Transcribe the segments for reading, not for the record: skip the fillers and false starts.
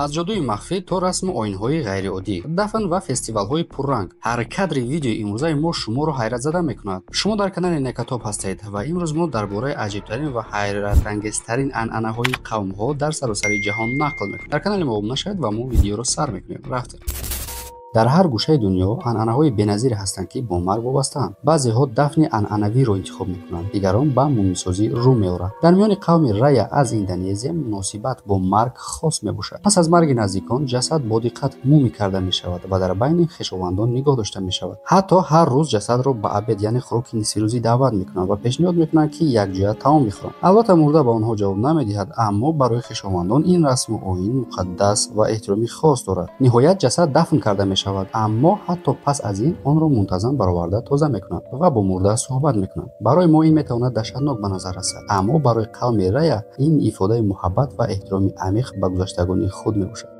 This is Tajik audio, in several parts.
Аз ҷодуи махфӣ то расму оинҳои ғайриоддӣ, дафн ва фестивалҳои пурранг. Ҳар кадри видеои имрӯзаи мо шуморо ҳайратзада мекунад. Шумо дар канали Некатоб ҳастед ва имрӯз мо дар бораи аҷибтарин ва ҳайратангезтарин анъанаҳои қавмҳо дар саросари ҷаҳон нақл мекунем. Дар канали мо обуна шавед ва мо видеоро сар мекунем. Рафтем. Дар ҳар гӯшаи дунё анъанаҳои беназире ҳастанд, ки бо марг вобастаанд. Баъзеҳо дафни анъанавиро интихоб мекунанд, дигарон ба мумисозӣ рӯ меоранд. Дар миёни қавми Рая аз Индонезия муносибат бо марг хос мебошад. Пас аз марги наздикон ҷасад бо диққат мумӣ карда мешавад ва дар байни хешовандон нигоҳ дошта мешавад. Ҳатто ҳар рӯз ҷасадро ба обед, яъне хӯроки нисфирӯзӣ даъват мекунанд ва пешниҳод мекунанд, ки якҷоя таом бихӯранд. Албатта мурда ба онҳо ҷавоб намедиҳад, аммо барои хешовандон ин расму оин муқаддас ва эҳтироми хос дорад. Ниҳоят ҷасад дафн карда мешавад, аммо ҳатто пас аз ин онро мунтазам бароварда тоза мекунанд ва бо мурда суҳбат мекунанд. Барои мо ин метавонад даҳшатнок ба назар расад, аммо барои қавми Рая ин ифодаи муҳаббат ва эҳтироми амиқ ба гузаштагони худ мебошад.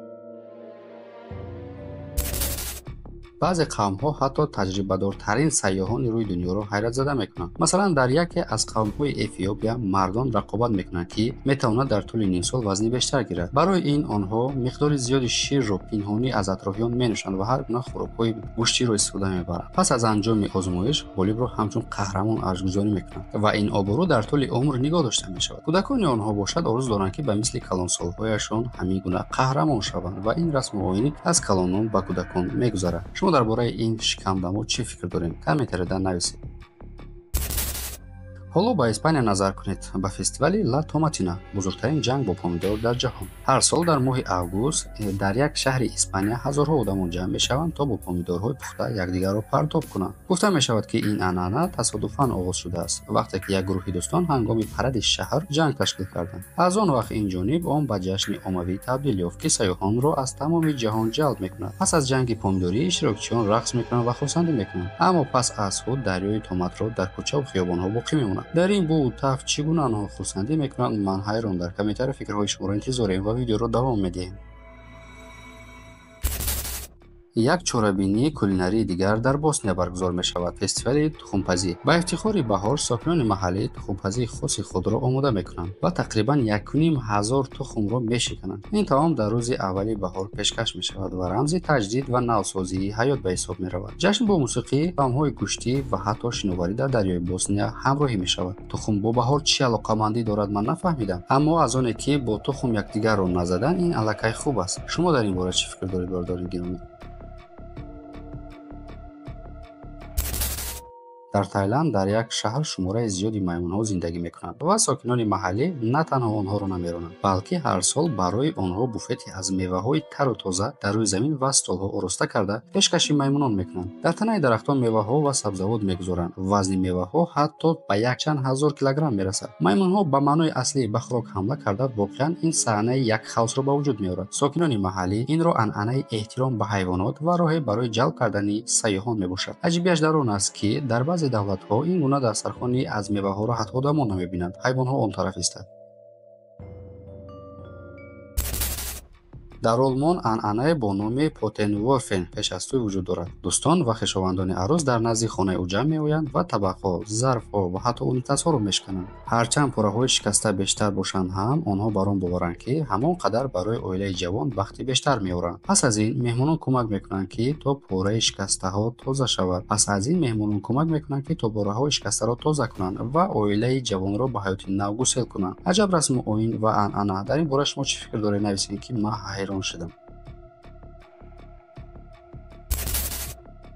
Баъзе қавмҳо ҳатто таҷрибадортарин сайёҳони рӯи дунёро ҳайратзада мекунанд. Масалан, дар яке аз қавмҳои Эфиопия мардон рақобат мекунанд, ки метавонад дар тӯли нимсол вазни бештар гирад. Барои ин онҳо миқдори зиёди ширро пинҳонӣ аз атрофиён менӯшанд ва ҳар гуна хӯрокҳои гӯштиро истифода мебаранд. Пас аз анҷоми озмоиш ғолибро ҳамчун қаҳрамон арҷгузорӣ мекунанд ва ин обрӯ дар тӯли умр нигоҳ дошта мешавад. Кӯдакони онҳо бошад орзу доранд, ки ба мисли калонсолҳояшон ҳамин гуна қаҳрамон шаванд ва ин расму оин аз калонон ба кӯдакон мегузарад. Шумо дар бораи ин шикамдамо чӣ фикр дорем? Комментарияда нависед. Ҳоло ба Испания назар кунед, ба фестивали Ла Томатина, бузургтарин ҷанг бо помидор дар ҷаҳон. Ҳар сол дар моҳи август дар як шаҳри Испания ҳазорҳо одамон ҷамъ мешаванд то бо помидорҳои пухта якдигарро партоб кунанд. Гуфта мешавад, ки ин анъана тасодуфан оғоз шудааст, вақте ки як гурӯҳи дӯстон ҳангоми паради шаҳр ҷанг ташкил карданд. Аз он вақт ин ҷониб он ба ҷашни оммавӣ табдил ёфт, ки сайёҳонро аз тамоми ҷаҳон ҷалб мекунад. Пас аз ҷанги помидорӣ иштирокчиён рақс мекунанд ва хурсандӣ мекунанд, аммо пас аз худ дарёи томатро дар кӯчаву хиёбонҳо боқӣ мемонад. Дар ин бӯву таф чӣ гуна онҳо хурсандӣ мекунанд, ман ҳайрон. Дар комментария фикрҳои шуморо интизорем ва видеоро давом медиҳем. Як чорабинии кулинарии дигар дар Босния баргузор мешавад – фестивали тухмпазӣ. Ба ифтихори баҳор сокинони маҳаллӣ тухмпазии хоси худро омода мекунанд ва тақрибан 1500 тухмро мешикананд. Ин таом дар рӯзи аввали баҳор пешкаш мешавад ва рамзи таҷдид ва навсозии ҳаёт ба ҳисоб меравад. Ҷашн бо мусиқӣ, таомҳои гӯштӣ ва ҳатто шиноварӣ дар дарёи Босния ҳамроҳӣ мешавад. Тухм бо баҳор чӣ алоқамандӣ дорад, ман нафаҳмидам, аммо аз оне ки бо тухм якдигарро назадан, ин аллакай хуб аст. Шумо дар ин бора чӣ фикр доред, бародари гиромӣ? Дар Таиланд дар як шаҳр шумораи зиёди маймунҳо зиндагӣ мекунанд ва сокинони маҳаллӣ на танҳо онҳоро намеронанд, балки ҳар сол барои онҳо буфете аз меваҳои тару тоза дар рӯи замин ва столҳо ороста карда пешкаши маймунон мекунанд. Дар танаи дарахтон меваҳо ва сабзавот мегузоранд. Вазни меваҳо ҳатто ба якчанд ҳазор килограмм мерасад. Маймунҳо ба маънои аслӣ ба хӯрок ҳамла карда, воқеан ин саҳнаи як хаосро ба вуҷуд меорад. Сокинони маҳаллӣ инро анъанаи эҳтиром ба ҳайвонот ва роҳе барои ҷалб кардани сайёҳон мебошад. Аҷибиаш дар он аст, ки дар баъзе давлатҳо ин гуна дастархони аз меваҳоро ҳатто одамон намебинанд, ҳайвонҳо он тараф истад. Дар Олмон анъанае бо номи Потенворфен пеш аз тӯй вуҷуд дорад. Дӯстон ва хешовандони арӯс дар назди хонаи ӯ ҷамъ меоянд ва табақҳо, зарфҳо ва ҳатто унитазҳоро мешикананд. Ҳарчанд пораҳои шикаста бештар бошанд ҳам, онҳо бар он боваранд, ки ҳамон қадар барои оилаи ҷавон бахти бештар меоранд. Пас аз ин меҳмонон кӯмак мекунанд, ки то пораи шикастаҳо тоза шавад. Пас аз ин меҳмонон кӯмак мекунанд, ки то пораҳои шикастаро тоза кунанд ва оилаи ҷавонро ба ҳаёти нав гусел кунанд. Аҷаб расму оин ва анъана! Дар ин бора шумо чӣ фикр доред, нависед, ки ман ҳайрон шудам.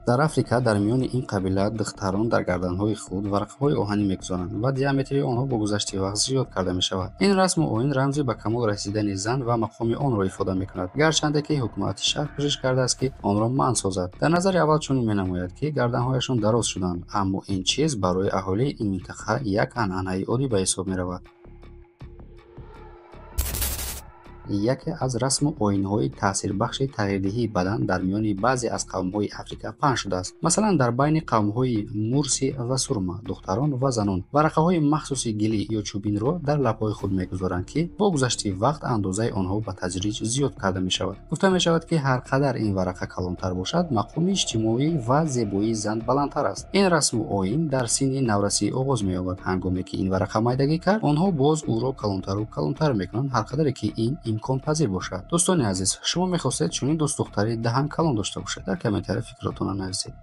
Дар Африка дар миёни ин қабила духтарон дар гарданҳои худ варақаҳои оҳанӣ мегузоранд ва диаметри онҳо бо гузашти вақт зиёд карда мешавад. Ин расму оин рамзи ба камол расидани зан ва мақоми онро ифода мекунад, гарчанде ки ҳукумати шаҳр кӯшиш кардааст, ки онро манъ созад. Дар назари аввал чунин менамояд, ки гарданҳояшон дароз шуданд, аммо ин чиз барои аҳолии ин минтақа як анъанаи оддӣ ба ҳисоб меравад. Яке аз расму оинҳои таъсирбахши тағйирдиҳии бадан дар миёни баъзе аз қавмҳои Африка паҳн шудааст. Масалан, дар байни қавмҳои Мурси ва Сурма духтарон ва занон варақаҳои махсуси гилӣ ё чӯбинро дар лабҳои худ мегузоранд, ки бо гузашти вақт андозаи онҳо ба таҷриҷ зиёд карда мешавад. Гуфта мешавад, ки ҳар қадар ин варақа калонтар бошад, мақоми иҷтимоӣ ва зебоии зан баландтар аст. Ин расму оин дар синни наврасӣ оғоз меёбад. Ҳангоме ки ин варақа майдагӣ кард, онҳо боз ӯро калонтару калонтар мекунанд, ҳар қадаре ки ин имконпазир бошад. Дӯстони азиз, шумо мехостед чунин дӯстдухтари даҳанкалон дошта бошед? Дар комментария фикротонро нависед.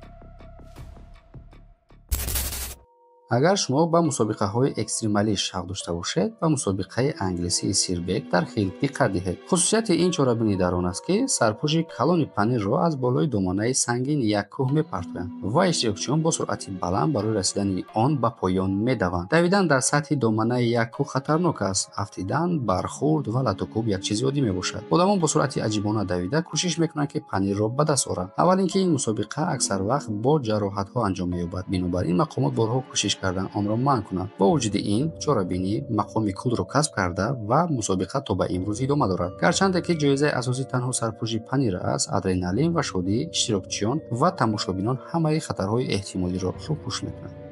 Агар шумо ба мусобиқаҳои экстремалӣ шавқ дошта бошед, ба мусобиқаи англисии сирбек дар хел диққат диҳед. Хусусияти ин чорабинӣ дар он аст, ки сарпӯши калони панирро аз болои доманаи сангини як кӯҳ мепартоянд ва иштирокчиён бо суръати баланд барои расидани он ба поён медаванд. Давидан дар сатҳи доманаи як кӯҳ хатарнок аст. Афтидан, бархӯрд ва латукӯб як чизи оддӣ мебошад. Одамон бо суръати аҷибона давида кӯшиш мекунанд, ки панирро ба даст оранд. Аввал ин ки ин мусобиқа аксар вақт бо ҷароҳатҳо анҷом меёбад. Бинобар ин мақомот борҳо кӯшиш кардан онро манъ кунанд. Бо вуҷуди ин, чорабинӣ мақоми худро касб карда ва мусобиқа то ба имрӯз идома дорад. Гарчанде ки ҷоизаи асосӣ танҳо сарпӯши панир аст, адреналин ва шодии иштирокчиён ва тамошобинон ҳамаи хатарҳои эҳтимолиро рӯпӯш мекунанд.